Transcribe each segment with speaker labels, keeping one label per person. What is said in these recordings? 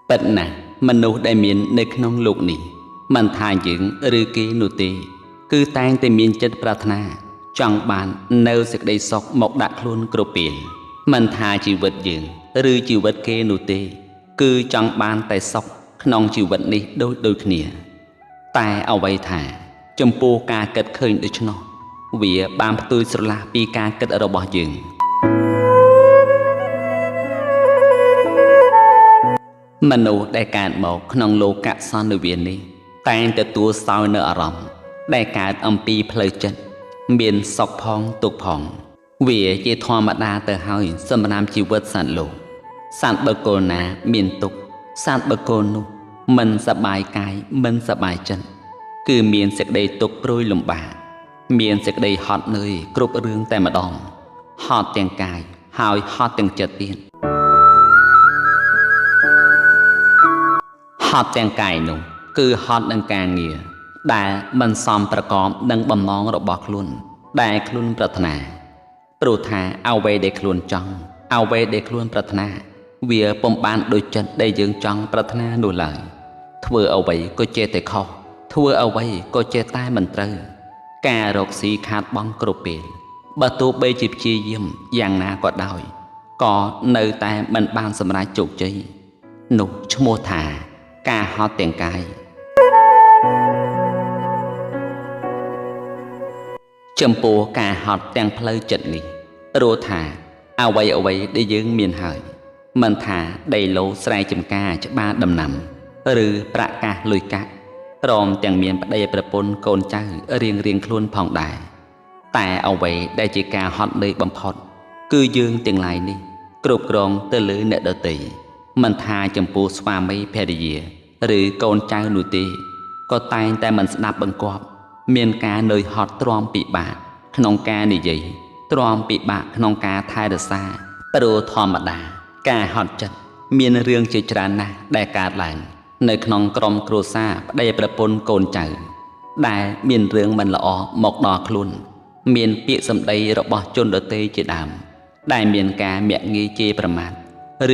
Speaker 1: ពិតណាស់មនុស្សដែលមាននៅក្នុងលោកនេះមិនថាយើងឬគេនោះទេគឺតែងតែមានចិត្តប្រាថ្នាចង់បាននៅសេចក្តីសុខមកដាក់ខ្លួនគ្រប់ពេលមិនថាជីវិតយើងឬជីវិតគេនោះទេគឺចង់បានតែសុខក្នុងជីវិតនេះដូចគ្នាតែអ្វីថាចំពោះការគិតឃើញដូច្នោះវាបានផ្ទុយស្រឡះពីការគិតរបស់យើងមនុស្សដែលកើតមកក្នុងលោកសន្និវាននេះតែងទទួលសោយនៅអារម្មណ៍ដែលកើតអំពីផ្លូវចិត្តមានសុខផងទុក្ខផងវាជាធម្មតាទៅហើយសម្រាប់ជីវិតសត្វលោកសត្វបុគ្គលណាមានទុក្ខសត្វបុគ្គលនោះមិនសប្បាយកាយមិនសប្បាយចិត្តគឺមានសេចក្តីទុក្ខព្រួយលំបាកមានសេចក្តីហត់នឿយគ្រប់រឿងតែម្ដងហត់ទាំងកាយហើយហត់ទាំងចិត្តទៀតហត់ទាំងកាយនោះគឺហត់នឹងការងារដែលមិនសមប្រកបនឹងបំណងរបស់ខ្លួនដែលខ្លួនប្រាថ្នាព្រោះថាអ្វីដែលខ្លួនចង់អ្វីដែលខ្លួនប្រាថ្នាវាពុំបានដូចចិត្តដែលយើងចង់ប្រាថ្នានោះឡើយធ្វើអ្វីក៏ចេះតែខុសធ្វើអ្វីក៏ចេះតែមិនត្រូវការរកស៊ីខាតបង់គ្រប់ពេលបើទោះបីជាព្យាយាមយ៉ាងណាក៏ដោយក៏នៅតែមិនបានសម្រេចជោគជ័យនោះឈ្មោះថាការហត់ទាំងកាយចំពោះការហត់ទាំងផ្លូវចិត្តនេះព្រោះថាអ្វីៗដែលយើងមានហើយមិនថាដីឡូស្រែចម្ការច្បារដំណាំឬប្រាក់កាសលុយកាក់ព្រមទាំងមានប្តីប្រពន្ធកូនចៅរៀងៗខ្លួនផងដែរតែអ្វីដែលជាការហត់នឿយបំផុតគឺយើងទាំងឡាយនេះគ្រប់គ្រងទៅលើអ្នកដទៃមិនថាចំពោះស្វាមីភរិយាឬកូនចៅនោះទេក៏តែងតែមិនស្ដាប់បង្គាប់មានការនឿយហត់ទ្រាំពិបាកក្នុងការនិយាយទ្រាំពិបាកក្នុងការថែរក្សាព្រោះធម្មតាការហត់ចិត្តមានរឿងជាច្រើនណាស់ដែលកើតឡើងនៅក្នុងក្រុមគ្រួសារប្តីប្រពន្ធកូនចៅដែលមានរឿងមិនល្អមកដល់ខ្លួនមានពាក្យសម្ដីរបស់ជនដទៃជាដើមដែលមានការមាក់ងាយជេរប្រមាថ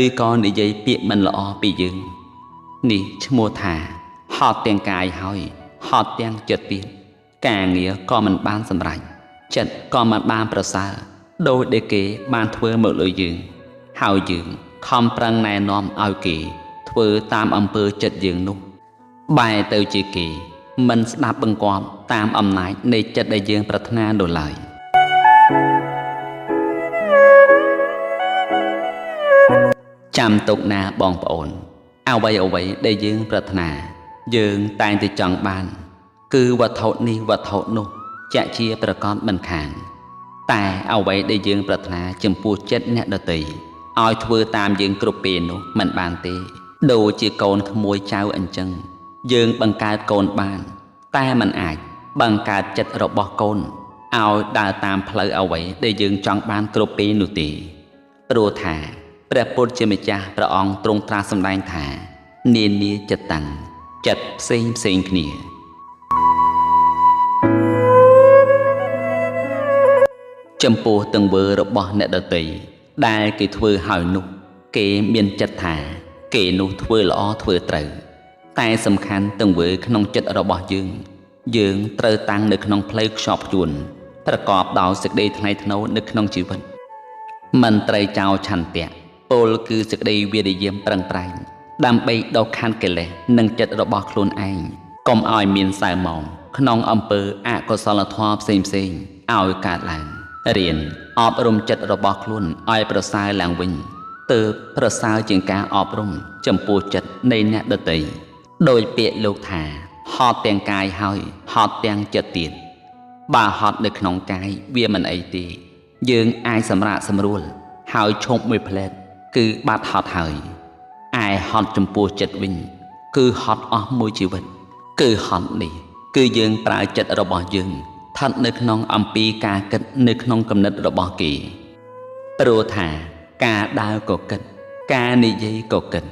Speaker 1: ឬក៏និយាយពាក្យមិនល្អពីយើងនេះឈ្មោះថាហត់ទាំងកាយហើយហត់ទាំងចិត្តទៀតការងារក៏មិនបានសម្រេចចិត្តក៏មិនបានប្រសើរដោយដែលគេបានធ្វើមកលើយើងហើយយើងខំប្រឹងណែនាំឲ្យគេធ្វើតាមអំពើចិត្តយើងនោះបែរទៅជាគេមិនស្ដាប់បង្គាប់តាមអំណាចនៃចិត្តដែលយើងប្រាថ្នានោះឡើយចាំទុកណាបងប្អូនអ្វីៗដែលយើងប្រាថ្នាយើងតែងតែចង់បានគឺវត្ថុនេះវត្ថុនោះជាក់ជាប្រកបមិនខានតែអ្វីដែលយើងប្រាថ្នាចំពោះចិត្តអ្នកដទៃឲ្យធ្វើតាមយើងគ្រប់ពេលនោះមិនបានទេដូចជាកូនក្មួយចៅអញ្ចឹងយើងបង្កើតកូនបានតែមិនអាចបង្កើតចិត្តរបស់កូនឲ្យដើរតាមផ្លូវអ្វីដែលយើងចង់បានគ្រប់ពេលនោះទេព្រោះថាព្រះពុទ្ធជាម្ចាស់ព្រះអង្គទ្រង់ត្រាស់សម្ដែងថានានាចិត្តតាំងចិត្តផ្សេងផ្សេងគ្នាចំពោះទង្វើរបស់អ្នកដទៃដែលគេធ្វើហើយនោះគេមានចិត្តថាគេនោះធ្វើល្អធ្វើត្រូវតែសំខាន់ទង្វើក្នុងចិត្តរបស់យើងយើងត្រូវតាំងនៅក្នុងផ្លូវខ្ជាប់ខ្ជួនប្រកបដោយសេចក្តីថ្លៃថ្នូរនៅក្នុងជីវិតមិនត្រូវចោលឆន្ទៈពោលគឺសេចក្តីវិរិយាប្រឹងប្រែងដើម្បីដុសខាត់កិលេសនិងចិត្តរបស់ខ្លួនឯងកុំឲ្យមានសើមងក្នុងអំពើអកុសលធម៌ផ្សេងៗឲ្យកើតឡើងរៀនអប់រំចិត្តរបស់ខ្លួនឲ្យប្រសើរឡើងវិញទើបប្រសើរជាងការអប់រំចំពោះចិត្តនៃអ្នកដទៃដោយពាក្យលោកថាហត់ទាំងកាយហើយហត់ទាំងចិត្តទៀតបើហត់នៅក្នុងកាយវាមិនអីទេយើងអាចសម្រាកសម្រួលហើយឈប់មួយភ្លែតគឺបាត់ហត់ហើយឯហត់ចំពោះចិត្តវិញគឺហត់អស់មួយជីវិតគឺហត់នេះគឺយើងប្រើចិត្តរបស់យើងស្ថិតនៅក្នុងអំពីការគិតនៅក្នុងគំនិតរបស់គេព្រោះថាការដើរក៏គិតការនិយាយក៏គិត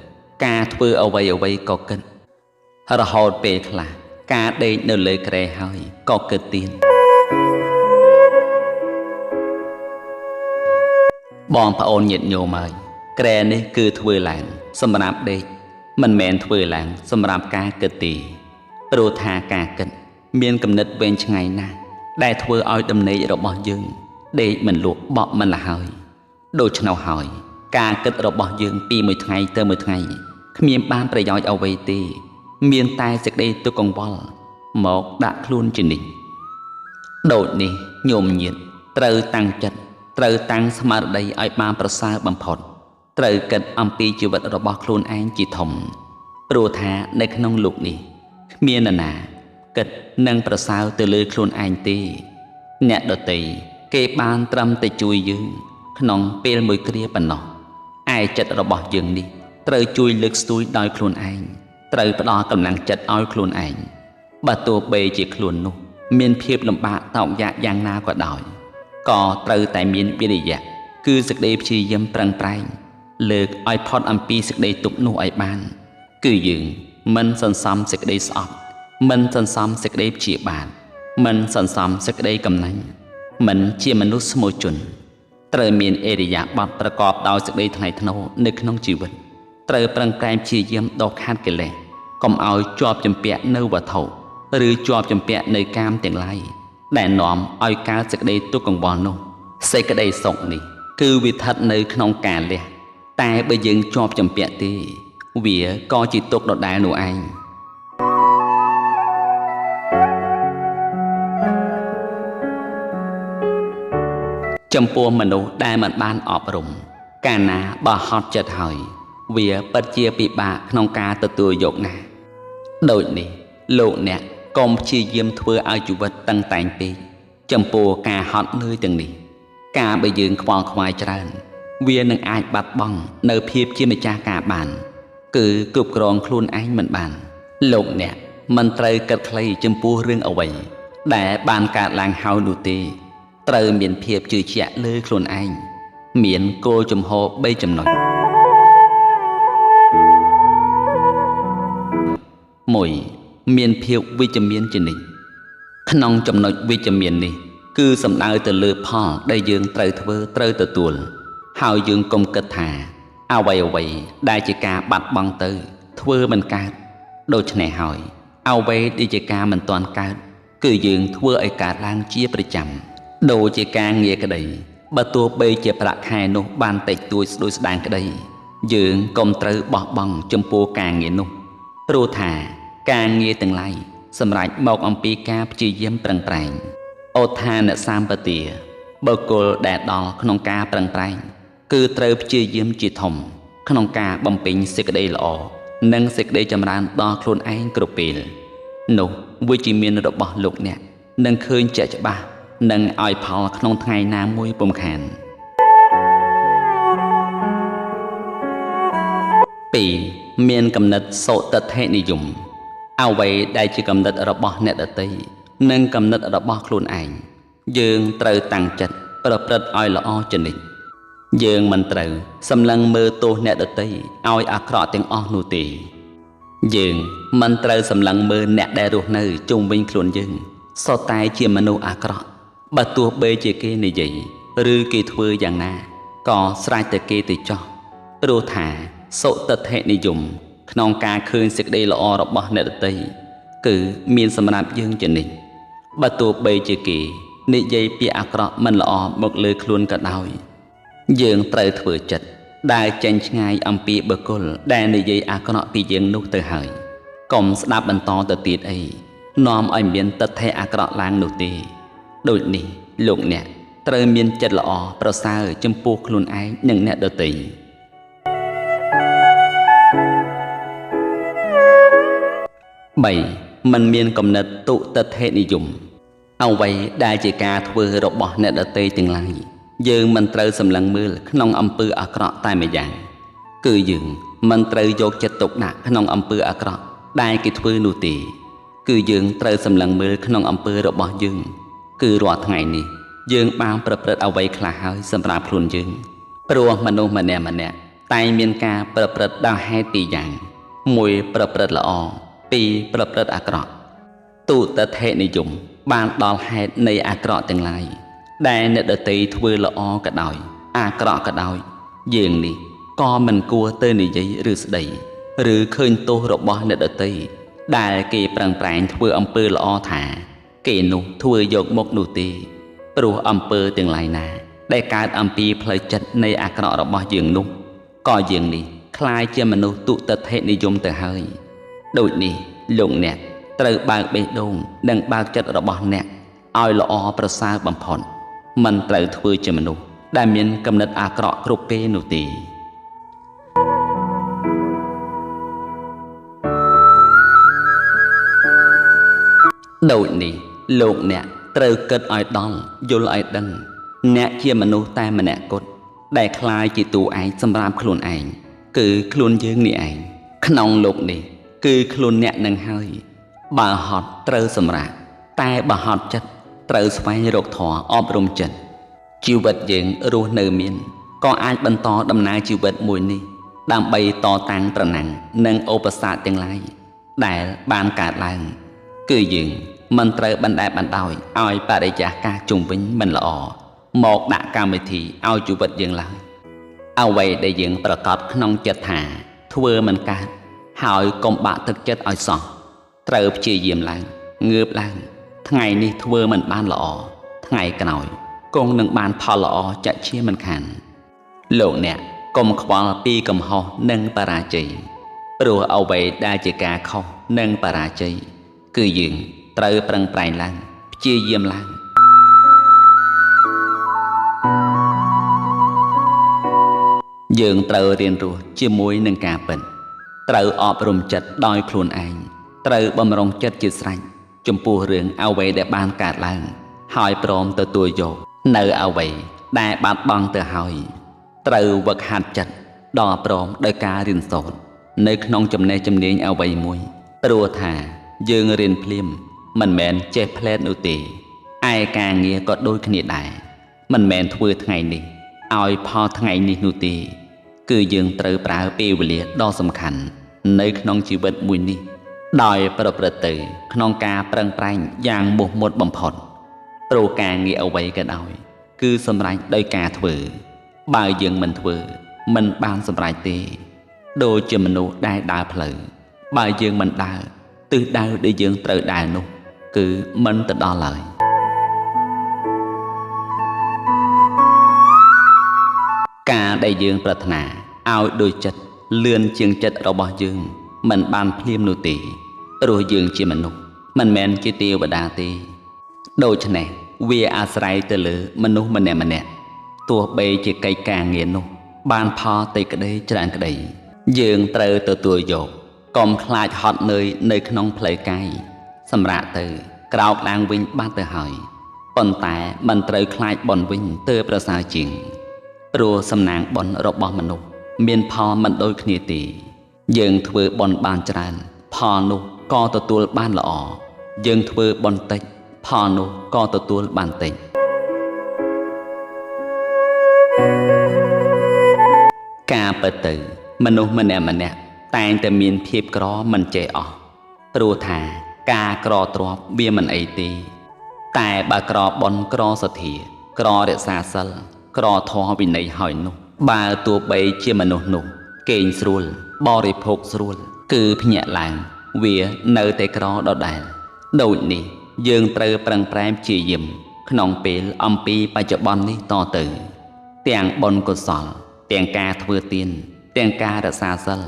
Speaker 1: ការធ្វើអ្វីៗក៏គិតរហូតពេលខ្លះការដេកនៅលើគ្រែហើយក៏គិតទៀតបងប្អូនញាតិញោមហើយគ្រែនេះគឺធ្វើឡើងសម្រាប់ដេក មិនមែនធ្វើឡើងសម្រាប់ការគិតទេព្រោះថាការគិតមានគំនិតវែងឆ្ងាយណាស់ដែលធ្វើឲ្យដំណេករបស់យើងដេកមិនលក់បក់មិនលហើយដូច្នោះហើយការគិតរបស់យើងពីមួយថ្ងៃទៅមួយថ្ងៃគ្មានបានប្រយោជន៍អ្វីទេមានតែសេចក្តីទុក្ខកង្វល់មកដាក់ខ្លួនជានិច្ចដូចនេះញោមញាតត្រូវតាំងចិត្តត្រូវតាំងស្មារតីឲ្យបានប្រសើរបំផុតត្រូវគិតអំពីជីវិតរបស់ខ្លួនឯងជាធំព្រោះថានៅក្នុងលោកនេះគ្មាននរណាគិតនិងប្រសើរទៅលើខ្លួនឯងទេអ្នកដទៃគេបានត្រឹមតែជួយយើងក្នុងពេលមួយគ្រាប៉ុណ្ណោះឯចិត្តរបស់យើងនេះត្រូវជួយលើកស្ទួយដោយខ្លួនឯងត្រូវផ្ដល់កម្លាំងចិត្តឲ្យខ្លួនឯងបើទោះបីជាខ្លួននោះមានភាពលំបាកតោកយ៉ាកយ៉ាងណាក៏ដោយក៏ត្រូវតែមានវិរិយៈគឺសេចក្តីព្យាយាមប្រឹងប្រែងលើកឲ្យផុតអំពីសេចក្តីទុក្ខនោះឲ្យបានគឺយើងមិនសន្សំសេចក្តីស្អប់មិនសន្សំសេចក្តីព្យាបាទមិនសន្សំសេចក្តីកំណាញ់មិនជាមនុស្សស្មូជនត្រូវមានអរិយាបថប្រកបដោយសេចក្តីថ្លៃថ្នូរនៅក្នុងជីវិតត្រូវប្រឹងប្រែងព្យាយាមដកខាត់កិលេសកុំឲ្យជាប់ជំពាក់នៅវត្ថុឬជាប់ជំពាក់នៅកាមទាំងឡាយដែលនាំឲ្យកើតសេចក្តីទុក្ខកង្វល់នោះសេចក្តីសុខនេះគឺវាស្ថិតនៅក្នុងការលះតែបើយើងជាប់ជំពាក់ទេវាក៏ជាទុក្ខដដែលនោះឯងចំពោះមនុស្សដែលមិនបានអប់រំកាលណាបើហត់ចិត្តហើយវាពិតជាពិបាកក្នុងការទទួលយកណាស់ដូចនេះលោកអ្នកកុំព្យាយាមធ្វើឲ្យជីវិតតឹងតែងពេកចំពោះការហត់នឿយទាំងនេះការបើយើងខ្វល់ខ្វាយច្រើនវានឹងអាចបាត់បង់នៅភាពជាម្ចាស់ការបានគឺគ្រប់គ្រងខ្លួនឯងមិនបានលោកអ្នកមិនត្រូវគិតខ្លីចំពោះរឿងអ្វីដែលបានកើតឡើងហើយនោះទេត្រូវមានភាពជឿជាក់លើខ្លួនឯងមានគោលជំហរ3ចំណុច1មានភាពវិជ្ជមានជានិច្ចក្នុងចំណុចវិជ្ជមាននេះគឺសំដៅទៅលើផលដែលយើងត្រូវធ្វើត្រូវទទួលហើយយើងកុំគិតថាអ្វីៗដែលជាការបាត់បង់ទៅធ្វើមិនកើតដូច្នេះហើយអ្វីដែលជាការមិនទាន់កើតគឺយើងធ្វើឲ្យកើតឡើងជាប្រចាំដូចជាការងារក្តីបើទោះបីជាប្រាក់ខែនោះបានតិចតួចស្ដួយស្ដាងក្តីយើងកុំត្រូវបោះបង់ចំពោះការងារនោះព្រោះថាការងារទាំងឡាយសម្រាប់មកអំពីការព្យាយាមប្រឹងប្រែងឧទ្ធានសម្បទាបុគ្គលដែលដល់ក្នុងការប្រឹងប្រែងគឺត្រូវព្យាយាមជាធំក្នុងការបំពេញសេចក្តីល្អនិងសេចក្តីចម្រើនដល់ខ្លួនឯងគ្រប់ពេលនោះវិជ្ជមានរបស់លោកអ្នកនឹងឃើញជាក់ច្បាស់និងឲ្យផលក្នុងថ្ងៃណាមួយពុំខាន2មានគំនិតសុទិដ្ឋិនិយមអ្វីដែលជាគំនិតរបស់អ្នកដទៃនិងគំនិតរបស់ខ្លួនឯងយើងត្រូវតាំងចិត្តប្រព្រឹត្តឲ្យល្អជានិច្ចយើងមិនត្រូវសម្លឹងមើលទោសអ្នកដទៃឲ្យអាក្រក់ទាំងអស់នោះទេយើងមិនត្រូវសម្លឹងមើលអ្នកដែលរស់នៅជុំវិញខ្លួនយើងសុទ្ធតែជាមនុស្សអាក្រក់បើទោះបីជាគេនិយាយឬគេធ្វើយ៉ាងណាក៏ស្រេចតែគេទៅចោះព្រោះថាសុទិដ្ឋិនិយមក្នុងការឃើញសេចក្តីល្អរបស់អ្នកដទៃគឺមានសម្រាប់យើងជានិច្ចបើទោះបីជាគេនិយាយពាក្យអាក្រក់មិនល្អមកលើខ្លួនក៏ដោយយើងត្រូវធ្វើចិត្តដែលចេញឆ្ងាយអំពីបុគ្គលដែលនិយាយអាក្រក់ពីយើងនោះទៅហើយកុំស្ដាប់បន្តទៅទៀតអីនាំឲ្យមានទិដ្ឋិអាក្រក់ឡើងនោះទេដូចនេះលោកអ្នកត្រូវមានចិត្តល្អប្រសើរចំពោះខ្លួនឯងនិងអ្នកដទៃ3មិនមានគំនិតទុទិដ្ឋិនិយមអ្វីដែលជាការធ្វើរបស់អ្នកដទៃទាំងឡាយយើងមិនត្រូវសម្លឹងមើលក្នុងអំពើអាក្រក់តែម្យ៉ាងគឺយើងមិនត្រូវយកចិត្តទុកដាក់ក្នុងអំពើអាក្រក់ដែលគេធ្វើនោះទេគឺយើងត្រូវសម្លឹងមើលក្នុងអំពើរបស់យើងគឺរាល់ថ្ងៃនេះយើងបានប្រព្រឹត្តអ្វីខ្លះហើយសម្រាប់ខ្លួនយើងព្រោះមនុស្សម្នាក់ៗតែងមានការប្រព្រឹត្តដោយហេតុពីរយ៉ាងមួយប្រព្រឹត្តល្អពីរប្រព្រឹត្តអាក្រក់ទុទិដ្ឋិនិយមបានដល់ហេតុនៃអាក្រក់ទាំងឡាយដែលអ្នកដទៃធ្វើល្អក៏ដោយអាក្រក់ក៏ដោយយើងនេះក៏មិនគួរទៅនិយាយឬស្ដី ឬឃើញទោសរបស់អ្នកដទៃដែលគេប្រឹងប្រែងធ្វើអំពើល្អថាគេនោះធ្វើយកមកនោះទេព្រោះអំពើទាំងឡាយណាដែលកើតអំពីផ្លូវចិត្តនៃអាក្រក់របស់យើងនោះក៏យើងនេះក្លាយជាមនុស្សទុទិដ្ឋិនិយមទៅហើយដូចនេះលោកអ្នកត្រូវបើកបេះដូងនិងបើកចិត្តរបស់អ្នកឲ្យល្អប្រសើរបំផុតមិនត្រូវធ្វើជាមនុស្សដែលមានគំនិតអាក្រក់គ្រប់ពេលនោះទេដូចនេះលោកអ្នកត្រូវគិតឲ្យដល់យល់ឲ្យដឹងអ្នកជាមនុស្សតែម្នាក់គត់ដែលក្លាយជាតួឯងសម្រាប់ខ្លួនឯងគឺខ្លួនយើងនេះឯងក្នុងលោកនេះគឺខ្លួនអ្នកនឹងហើយបើហត់ត្រូវសម្រាកតែបើហត់ចិត្តត្រូវស្វែងរកធម៌អប់រំចិត្តជីវិតយើងរស់នៅមានក៏អាចបន្តដំណើរជីវិតមួយនេះដើម្បីតតាំងប្រណាំងនិងឧបសគ្គទាំងឡាយដែលបានកើតឡើងគឺយើងមិនត្រូវបណ្ដែតបណ្ដោយឲ្យបរិយាកាសជុំវិញមិនល្អមកដាក់កម្មវិធីឲ្យជីវិតយើងឡើយអ្វីដែលយើងប្រកបក្នុងចិត្តថាធ្វើមិនកើតហើយកុំបាក់ទឹកចិត្តឲ្យសោះត្រូវព្យាយាមឡើងងើបឡើងថ្ងៃនេះធ្វើមិនបានល្អថ្ងៃក្រោយគង់នឹងបានផលល្អចាក់ជាមិនខានលោកអ្នកកុំខ្វល់ពីកំហុសនិងបរាជ័យព្រោះអ្វីដែលជាការខុសនិងបរាជ័យគឺយើងត្រូវប្រឹងប្រែងឡើងព្យាយាមឡើងយើងត្រូវរៀនរស់ជាមួយនឹងការពិតត្រូវអប់រំចិត្តដោយខ្លួនឯងត្រូវបំរុងចិត្តជាស្រេចចំពោះរឿងអ្វីដែលបានកើតឡើងហើយព្រមទទួលយកនៅអ្វីដែលបាត់បង់ទៅហើយត្រូវវឹកហាត់ចិត្តដល់ព្រមដោយការរៀនសូត្រនៅក្នុងចំណេះជំនាញអ្វីមួយព្រោះថាយើងរៀនភ្លាមមិនមែនចេះផ្លែតនោះទេឯការងារក៏ដូចគ្នាដែរមិនមែនធ្វើថ្ងៃនេះឲ្យផលថ្ងៃនេះនោះទេគឺយើងត្រូវប្រើពេលវេលាដ៏សំខាន់នៅក្នុងជីវិតមួយនេះដោយប្រព្រឹត្តទៅក្នុងការប្រឹងប្រែងយ៉ាងមោះមុតបំផុតព្រោះការងារអ្វីក៏ដោយគឺសម្រេចដោយការធ្វើបើយើងមិនធ្វើមិនបានសម្រេចទេដូចជាមនុស្សដែលដើរផ្លូវបើយើងមិនដើរទិសដៅដែលយើងត្រូវដើរនោះគឺមិនទៅដល់ឡើយការដែលយើងប្រាថ្នាឲ្យដូចចិត្តលឿនជាងចិត្តរបស់យើងមិនបានភ្លាមនោះទេព្រោះយើងជាមនុស្សមិនមែនជាទេវតាទេដូច្នេះវាអាស្រ័យទៅលើមនុស្សម្នាក់ម្នាក់ទោះបីជាកិច្ចការងារនោះបានផលតិចក្តីច្រើនក្តីយើងត្រូវទទួលយកកុំខ្លាចហត់នឿយនៅក្នុងផ្លូវកាយសម្រាប់ទៅក្រោកឡើងវិញបាត់ទៅហើយប៉ុន្តែមិនត្រូវខ្លាចបុណ្យវិញទើបប្រសើរជាងព្រោះសំណាងបុណ្យរបស់មនុស្សមានផលមិនដូចគ្នាទេយើងធ្វើបុណ្យបានច្រើនផលនោះក៏ទទួលបានល្អយើងធ្វើបុណ្យតិចផលនោះក៏ទទួលបានតិចការពិតទៅមនុស្សម្នាក់ម្នាក់តែងតែមានភាពក្រមិនចេះអស់ព្រោះថាការក្រទ្រព្យវាមិនអីទេតែបើក្របុណ្យក្រសទ្ធាក្ររក្សាសិលក្រធម៌វិន័យហើយនោះបើទោះបីជាមនុស្សនោះគេងស្រួលបរិភោគស្រួលគឺភ្ញាក់ឡើងវានៅតែក្រដដែលដូចនេះយើងត្រូវប្រឹងប្រែងព្យាយាមក្នុងពេលអំពីបច្ចុប្បន្ននេះតទៅទាំងបុណ្យកុសលទាំងការធ្វើទានទាំងការរក្សាសិល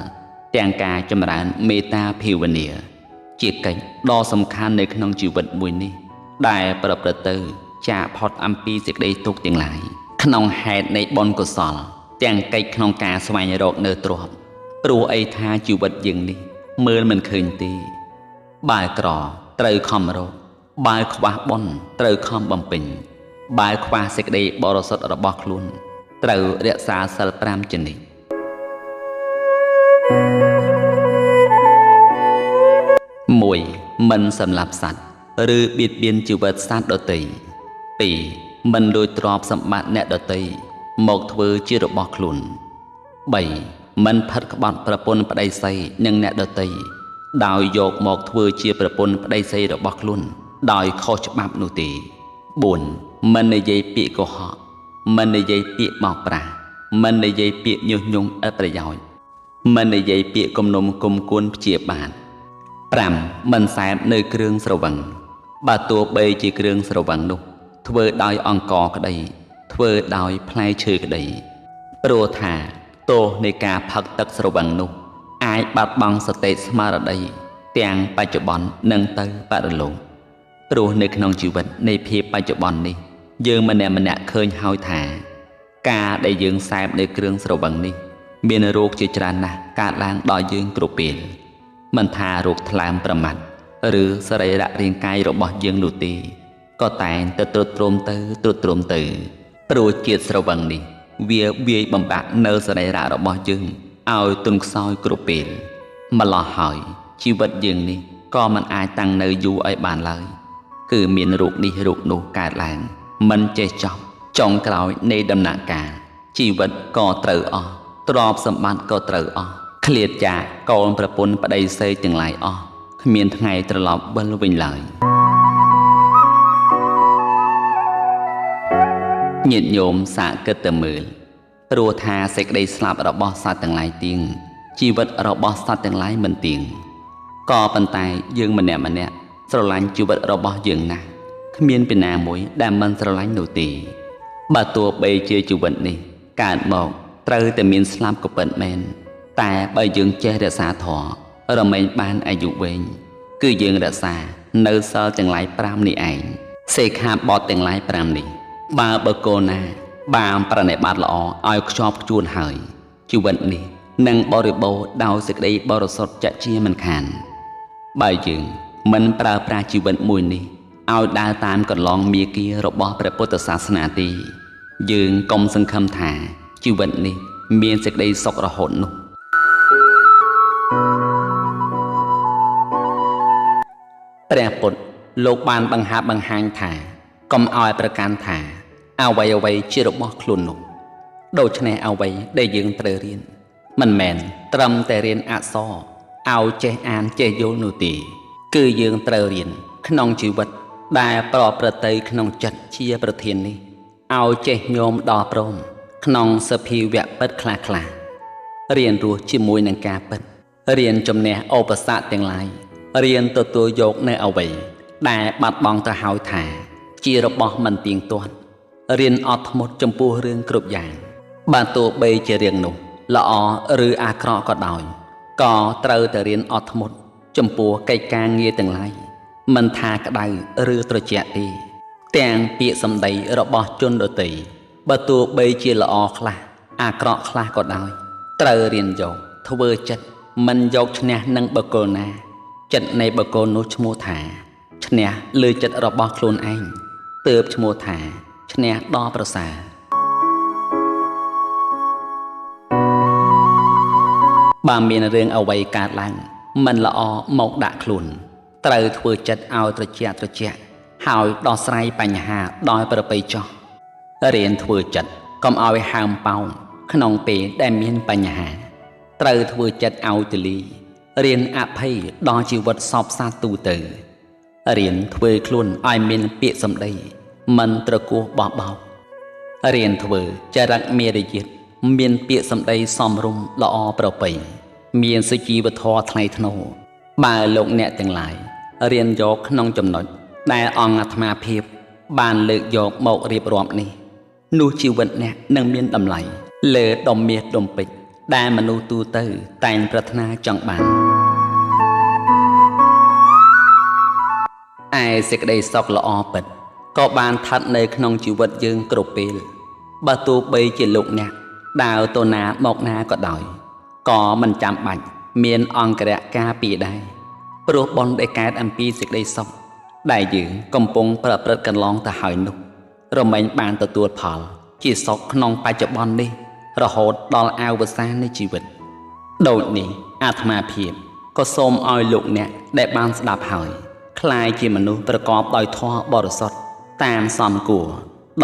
Speaker 1: ទាំងការចម្រើនមេត្តាភាវនាជាកិច្ចដ៏សំខាន់នៅក្នុងជីវិតមួយនេះដែលប្រព្រឹត្តទៅចាកផុតអំពីសេចក្តីទុក្ខទាំងឡាយក្នុងហេតុនៃបុណ្យកុសលទាំងកិច្ចក្នុងការស្វែងរកនៅទ្រព្យព្រោះអីថាជីវិតយើងនេះមើលមិនឃើញទេបើក្រត្រូវខំរកបើខ្វះបុណ្យត្រូវខំបំពេញបើខ្វះសេចក្តីបរិសុទ្ធរបស់ខ្លួនត្រូវរក្សាសិល5ជានិច្ច1មិនសម្លាប់សត្វឬបៀតបៀនជីវិតសត្វដទៃ2មិនលួចទ្រព្យសម្បត្តិអ្នកដទៃមកធ្វើជារបស់ខ្លួន3មិនផិតក្បត់ប្រពន្ធប្តីសីនិងអ្នកដទៃដោយយកមកធ្វើជាប្រពន្ធប្តីសីរបស់ខ្លួនដោយខុសច្បាប់នោះទេ4មិននិយាយពាក្យកុហកមិននិយាយពាក្យបោកប្រាស់មិននិយាយពាក្យញុះញង់ឥតប្រយោជន៍ មិននិយាយពាក្យគំនុំគុំគួនព្យាបាទ5មិនសែបនៅគ្រឿងស្រវឹងបើទោះបីជាគ្រឿងស្រវឹងនោះធ្វើដោយអង្ករក្តីធ្វើដោយផ្លែឈើក្តីព្រោះថាទោសនៃការផឹកទឹកស្រវឹងនោះអាចបាត់បង់សតិស្មារតីទាំងបច្ចុប្បន្ននិងទៅបរលោកព្រោះនៅក្នុងជីវិតនៃភាពបច្ចុប្បន្ននេះយើងម្នាក់ម្នាក់ឃើញហើយថាការដែលយើងសែបនៅគ្រឿងស្រវឹងនេះមានរោគជាច្រើនណាស់កើតឡើងដល់យើងគ្រប់ពេលមិនថារោគថ្លើមប្រមាត់ឬសរីរៈរាងកាយរបស់យើងនោះទេក៏តែងតែទ្រុឌទ្រោមទៅទ្រុឌទ្រោមទៅព្រោះជាតិស្រវឹងនេះវាវាយបំបាក់នៅសរីរៈរបស់យើងឲ្យទន់ខ្សោយគ្រប់ពេលម្ល៉េះហើយជីវិតយើងនេះក៏មិនអាចតាំងនៅយូរឲ្យបានឡើយគឺមានរោគនេះរោគនោះកើតឡើងមិនចេះចប់ចុងក្រោយនៃដំណាក់កាលជីវិតក៏ត្រូវអស់ទ្រព្យសម្បត្តិក៏ត្រូវអស់ឃ្លាតចាកកូនប្រពន្ធប្តីស្រីទាំងឡាយអស់គ្មានថ្ងៃត្រឡប់វិលវិញឡើយញាតិញោមសាកគិតទៅមើលព្រោះថាសេចក្តីស្លាប់របស់សត្វទាំងឡាយទៀងជីវិតរបស់សត្វទាំងឡាយមិនទៀងក៏ប៉ុន្តែយើងម្នាក់ម្នាក់ស្រឡាញ់ជីវិតរបស់យើងណាស់គ្មានពីណាមួយដែលមិនស្រឡាញ់នោះទេបើទោះបីជាជីវិតនេះកើតមកត្រូវតែមានស្លាប់ក៏ពិតមែនតែបើយើងចេះរក្សាធម៌រមែងបានអាយុវែងគឺយើងរក្សានៅសិលទាំងឡាយ5នេះឯងសេខាបទទាំងឡាយ5នេះបើបុគ្គលណាបានប្រណិប័តល្អឲ្យខ្ជាប់ខ្ជួនហើយជីវិតនេះនឹងបរិបូរណ៍ដោយសេចក្តីបរិសុទ្ធជាក់ជាមិនខានបើយើងមិនប្រើប្រាស់ជីវិតមួយនេះឲ្យដើរតាមកន្លងមាគ៌ារបស់ព្រះពុទ្ធសាសនាទេយើងកុំសង្ឃឹមថាជីវិតនេះមានសេចក្តីសុខរហូតនោះព្រះពុទ្ធលោកបានបង្ហាប់បង្ហាញថាកុំឲ្យប្រកាន់ថាអ្វីអ្វីជារបស់ខ្លួននោះដូច្នេះអ្វីដែលយើងត្រូវរៀនមិនមែនត្រឹមតែរៀនអក្សរឲ្យចេះអានចេះយល់នោះទេគឺយើងត្រូវរៀនក្នុងជីវិតដែលប្រព្រឹត្តទៅក្នុងចិត្តជាប្រធាននេះឲ្យចេះញោមដល់ព្រមក្នុងសភាវៈពិតខ្លះខ្លះរៀនរស់ជាមួយនឹងការពិតរៀនជំនះឧបសគ្គទាំងឡាយរៀនទទួលយកនៅអ្វីដែលបាត់បង់ទៅហើយថាជារបស់មិនទៀងទាត់រៀនអត់ធ្មត់ចំពោះរឿងគ្រប់យ៉ាងបើទោះបីជារឿងនោះល្អឬអាក្រក់ក៏ដោយក៏ត្រូវតែរៀនអត់ធ្មត់ចំពោះកិច្ចការងារទាំងឡាយមិនថាក្តៅឬត្រជាក់ទេទាំងពាក្យសម្ដីរបស់ជនដទៃបើទោះបីជាល្អខ្លះអាក្រក់ខ្លះក៏ដោយត្រូវរៀនយកធ្វើចិត្តមិនយកឈ្នះនឹងបុគ្គលណាចិត្តនៃបុគ្គលនោះឈ្មោះថាឈ្នះលើចិត្តរបស់ខ្លួនឯងទើបឈ្មោះថាឈ្នះដល់ប្រសើរបើមានរឿងអ្វីកើតឡើងមិនល្អមកដាក់ខ្លួនត្រូវធ្វើចិត្តឲ្យត្រជាក់ត្រជាក់ហើយដោះស្រាយបញ្ហាដោយប្រពៃចោះរៀនធ្វើចិត្តកុំឲ្យហើមប៉ោងក្នុងពេលដែលមានបញ្ហាត្រូវធ្វើចិត្តឲ្យទលីរៀនអភ័យដល់ជីវិតសពសាទូទៅរៀនធ្វើខ្លួនឲ្យមានពាក្យសម្ដីមិនត្រគោះបោះបោករៀនធ្វើចរិតមេរយាទមានពាក្យសម្ដីសមរម្យល្អប្រពៃមានសុជីវធម៌ថ្លៃថ្នូរបើលោកអ្នកទាំងឡាយរៀនយកក្នុងចំណុចដែលអង្គអាត្មាភាពបានលើកយកមករៀបរាប់នេះនោះជីវិតអ្នកនឹងមានតម្លៃលើដុំមាសដុំពេជ្រដែលមនុស្សទូទៅតែងប្រាថ្នាចង់បានឯសេចក្តីសុខល្អពិតក៏បានស្ថិតនៅក្នុងជីវិតយើងគ្រប់ពេលបើទោះបីជាលោកអ្នកដើរទៅណាមកណាក៏ដោយក៏មិនចាំបាច់មានអង្គរៈការពារដែរព្រោះបុណ្យដែលកើតអំពីសេចក្តីសុខដែលយើងកំពុងប្រព្រឹត្តកន្លងទៅហើយនោះរមែងបានទទួលផលជាសុខក្នុងបច្ចុប្បន្ននេះរហូតដល់អវសាននៃជីវិតដូចនេះអាត្មាភាពក៏សូមឲ្យលោកអ្នកដែលបានស្ដាប់ហើយក្លាយជាមនុស្សប្រកបដោយធម៌បរិសុទ្ធតាមសមគួរ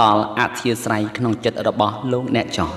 Speaker 1: ដល់អធិស្ឋានក្នុងចិត្តរបស់លោកអ្នកចោះ